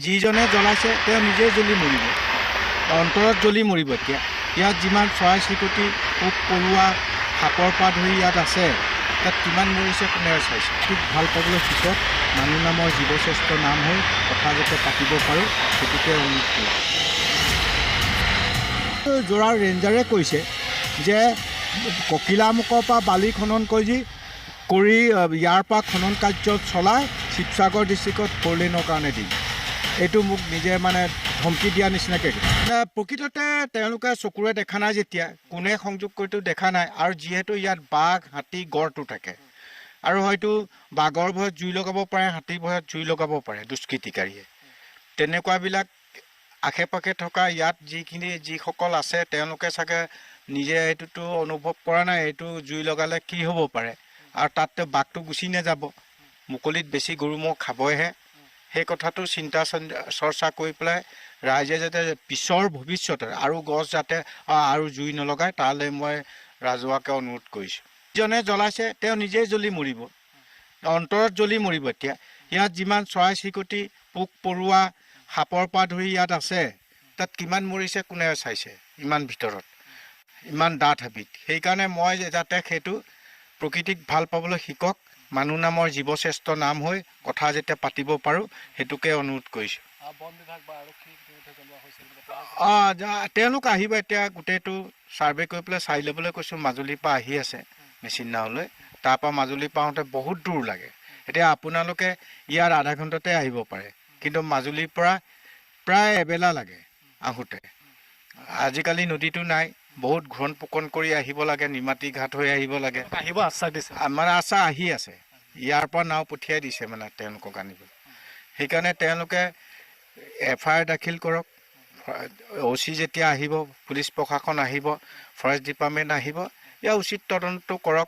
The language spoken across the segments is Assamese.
যিজনে জ্বলাইছে তেওঁ নিজেই জ্বলি মৰিব, অন্তৰত জ্বলি মৰিব। এতিয়া ইয়াত যিমান চৰাই চিৰিকটি, পোক পৰুৱা, সাপৰ পৰা ধৰি ইয়াত আছে, তাত কিমান মৰিছে কোনে চাইছে? ঠিক ভাল পাবলৈ শিকক, মানুহ নামৰ জীৱশ্ৰেষ্ঠ নাম হৈ কথা যাতে পাতিব পাৰোঁ সেইটোকে অনুৰোধ কৰিছোঁ। যোৰা ৰেঞ্জাৰে কৈছে যে ককিলামুখৰ পৰা বালি খনন কৰি ইয়াৰ পৰা খনন কাৰ্য চলাই শিৱসাগৰ ডিষ্ট্ৰিক্টত ফ'ৰ লেনৰ কাৰণে দিম। এইটো মোক নিজে মানে ধমকি দিয়া নিচিনাকৈ। প্ৰকৃততে তেওঁলোকে চকুৰে দেখা নাই, যেতিয়া কোনে সংযোগ কৰিতো দেখা নাই। আৰু যিহেতু ইয়াত বাঘ, হাতী, গঁড়টো থাকে, আৰু হয়তো বাঘৰ ভয়ত জুই লগাব পাৰে, হাতীৰ ভয়ত জুই লগাব পাৰে দুষ্কৃতিকাৰীয়ে। তেনেকুৱাবিলাক আশে পাশে থকা ইয়াত যিখিনি যিসকল আছে তেওঁলোকে চাগে নিজে এইটোতো অনুভৱ কৰা নাই, এইটো জুই লগালে কি হ'ব পাৰে। আৰু তাততো বাঘটো গুচি নাযাব, মুকলিত বেছি গৰু ম'হ খাবইহে। সেই কথাটো চিন্তা চৰ্চা কৰি পেলাই ৰাইজে যাতে পিছৰ ভৱিষ্যতে আৰু গছ যাতে আৰু জুই নলগায় তালৈ মই ৰাজহুৱাকে অনুৰোধ কৰিছোঁ। যিজনে জ্বলাইছে তেওঁ নিজেই জ্বলি মৰিব, অন্তৰত জ্বলি মৰিব। এতিয়া ইয়াত যিমান চৰাই চিৰিকটি, পোক পৰুৱা, সাপৰ পৰা ধৰি ইয়াত আছে, তাত কিমান মৰিছে কোনে চাইছে? ইমান ভিতৰত, ইমান ডাঠ হাবিত। সেইকাৰণে মই যাতে সেইটো প্ৰকৃতিক ভাল পাবলৈ শিকক, মানুহ নামৰ জীৱশ্ৰেষ্ঠ নাম হৈ কথা যেতিয়া পাতিব পাৰোঁ সেইটোকে অনুৰোধ কৰিছোঁ। অঁ, তেওঁলোক আহিব এতিয়া, গোটেইটো ছাৰ্ভে কৰি পেলাই চাই ল'বলৈ কৈছোঁ। মাজুলীৰ পৰা আহি আছে মেচিন নাওলৈ, তাৰপৰা মাজুলী পাওঁতে বহুত দূৰ লাগে। এতিয়া আপোনালোকে ইয়াৰ আধা ঘণ্টাতে আহিব পাৰে, কিন্তু মাজুলীৰ পৰা প্ৰায় এবেলা লাগে আহোঁতে। আজিকালি নদীটো নাই, বহুত ঘূৰণ পোকন কৰি আহিব লাগে, নিমাতী ঘাট হৈ আহিব লাগে। আহিব আশ্বাস দিছে, মানে আশ্বাস আহি আছে, ইয়াৰ পৰা নাও পঠিয়াই দিছে মানে তেওঁলোকক আনিব। সেইকাৰণে তেওঁলোকে এফ I R দাখিল কৰক। অ' চি যেতিয়া আহিব, পুলিচ প্ৰশাসন আহিব, ফৰেষ্ট ডিপাৰ্টমেণ্ট আহিব, ইয়াৰ উচিত তদন্ত কৰক,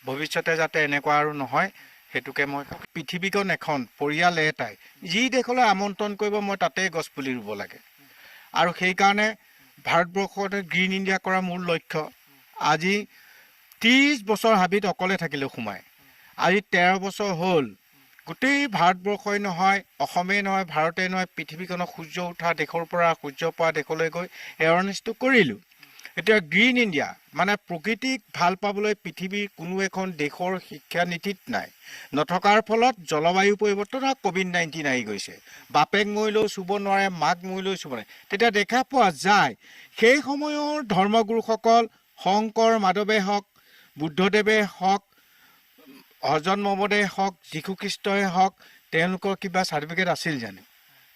ভৱিষ্যতে যাতে এনেকুৱা আৰু নহয় সেইটোকে মই। পৃথিৱীখন এখন পৰিয়াল এটাই, যি দেশলৈ আমন্ত্ৰণ কৰিব মই তাতেই গছপুলি ৰুব লাগে। আৰু সেইকাৰণে ভাৰতবৰ্ষতে গ্ৰীণ ইণ্ডিয়া কৰা মোৰ লক্ষ্য। আজি 30 বছৰ হাবিত অকলে থাকিলোঁ সোমাই, আজি 13 বছৰ হ'ল। গোটেই ভাৰতবৰ্ষই নহয়, অসমেই নহয়, ভাৰতেই নহয়, পৃথিৱীখনক সূৰ্য উঠা দেশৰ পৰা সূৰ্য পোৱা দেশলৈ গৈ এৱাৰনেছটো কৰিলোঁ। এতিয়া গ্ৰীণ ইণ্ডিয়া মানে প্ৰকৃতিক ভাল পাবলৈ পৃথিৱীৰ কোনো এখন দেশৰ শিক্ষানীতিত নাই। নথকাৰ ফলত জলবায়ু পৰিৱৰ্তন আৰু ক'ভিড-19 আহি গৈছে। বাপেক মৰিলেও চুব নোৱাৰে, মাক মৰিলেও চুব নোৱাৰে। তেতিয়া দেখা পোৱা যায় সেই সময়ৰ ধৰ্মগুৰুসকল, শংকৰ মাধৱে হওক, বুদ্ধদেৱে হওক, হজৰত মহম্মদে হওক, যীশুখ্ৰীষ্টই হওক, তেওঁলোকৰ কিবা চাৰ্টিফিকেট আছিল জানো?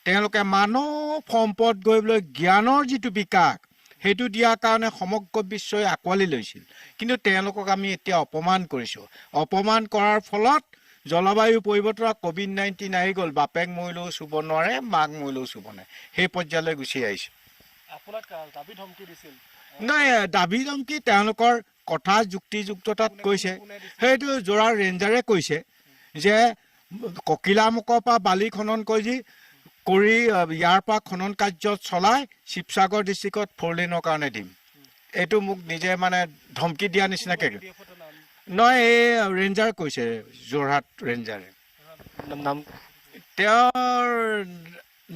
তেওঁলোকে মানৱ সম্পদ গঢ়িবলৈ জ্ঞানৰ যিটো বিকাশ সেইটো দিয়াৰ কাৰণে সমগ্ৰ বিশ্বই আঁকোৱালি লৈছিল। কিন্তু তেওঁলোকক আমি এতিয়া অপমান কৰিছোঁ। অপমান কৰাৰ ফলত জলবায়ু পৰিৱৰ্তন, ক'ভিড-19 আহি গ'ল, বাপেক মৰিলেও চুব নোৱাৰে, মাক মৰিলেও চুব নোৱাৰে, সেই পৰ্যায়লৈ গুচি আহিছে। আপোনাক দাবী ধমকি দিছিল? নাই, দাবী ধমকি তেওঁলোকৰ কথা যুক্তিযুক্ততাত কৈছে। সেইটো যোৰা ৰেঞ্জাৰে কৈছে যে ককিলামুখৰ পৰা বালি খনন কৰি ইয়াৰ পৰা খনন কাৰ্য চলাই শিৱসাগৰ ডিষ্ট্ৰিক্টত ফ'ৰ লেনৰ কাৰণে দিম। এইটো মোক নিজে মানে ধমকি দিয়া নিচিনাকৈ। নহয়, এই ৰেঞ্জাৰ কৈছে, যোৰহাট ৰেঞ্জাৰে। নাম? তেওঁৰ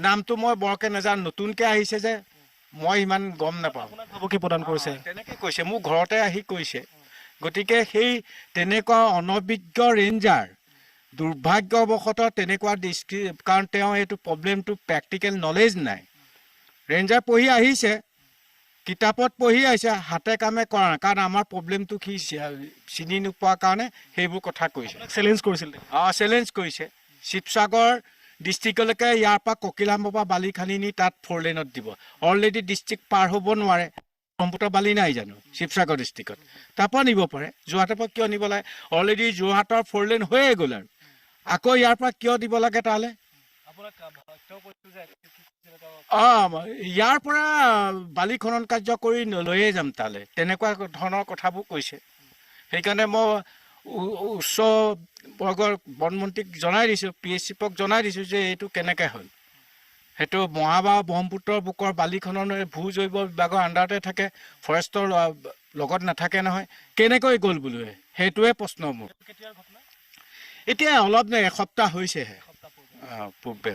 নামটো মই বৰকৈ নাজানো, নতুনকৈ আহিছে যে মই ইমান গম নাপাওঁ। ভাবুকি প্ৰদান কৰিছে? তেনেকৈ কৈছে, মোৰ ঘৰতে আহি কৈছে। গতিকে সেই তেনেকুৱা অনভিজ্ঞ ৰেঞ্জাৰ, দুৰ্ভাগ্যবশতঃ তেনেকুৱা ডিষ্ট্ৰিক্ট, কাৰণ তেওঁ এইটো প্ৰব্লেমটো প্ৰেক্টিকেল নলেজ নাই। ৰেঞ্জাৰ পঢ়ি আহিছে, কিতাপত পঢ়ি আহিছে, হাতে কামে কৰা নাই। কাৰণ আমাৰ প্ৰব্লেমটো সি চিনি নোপোৱাৰ কাৰণে সেইবোৰ কথা কৈছে। চেলেঞ্জ কৰিছিল? অঁ, চেলেঞ্জ কৰিছে। শিৱসাগৰ ডিষ্ট্ৰিক্টলৈকে ইয়াৰ পৰা ককিলামৰ পৰা বালি খান্দি নি তাত ফ'ৰ লেনত দিব। অলৰেডি ডিষ্ট্ৰিক্ট পাৰ হ'ব নোৱাৰে, ব্ৰহ্মপুত্ৰ বালি নাই জানো শিৱসাগৰ ডিষ্ট্ৰিক্টত, তাৰপৰা নিব পাৰে। যোৰহাটৰ পৰা কিয় নিব লাগে? অলৰেডি যোৰহাটৰ ফ'ৰ লেন হৈয়ে গ'ল, আৰু আকৌ ইয়াৰ পৰা কিয় দিব লাগে তালৈ? অঁ, ইয়াৰ পৰা বালি খনন কাৰ্য কৰি লৈয়ে যাম তালৈ, তেনেকুৱা ধৰণৰ কথাবোৰ কৈছে। সেইকাৰণে মই উচ্চ বৰ্গৰ বনমন্ত্ৰীক জনাই দিছোঁ, পি এইচ চিফক জনাই দিছোঁ যে এইটো কেনেকৈ হ'ল। সেইটো মহাবাহু ব্ৰহ্মপুত্ৰৰ বুকৰ বালি খনন ভূ জৈৱ বিভাগৰ আণ্ডাৰতে থাকে, ফৰেষ্টৰ লগত নাথাকে নহয়, কেনেকৈ গ'ল বোলো সেইটোৱে প্ৰশ্ন মোৰ। এতিয়া অলপ নাই, এসপ্তাহ হৈছেহে পূৰ্বে।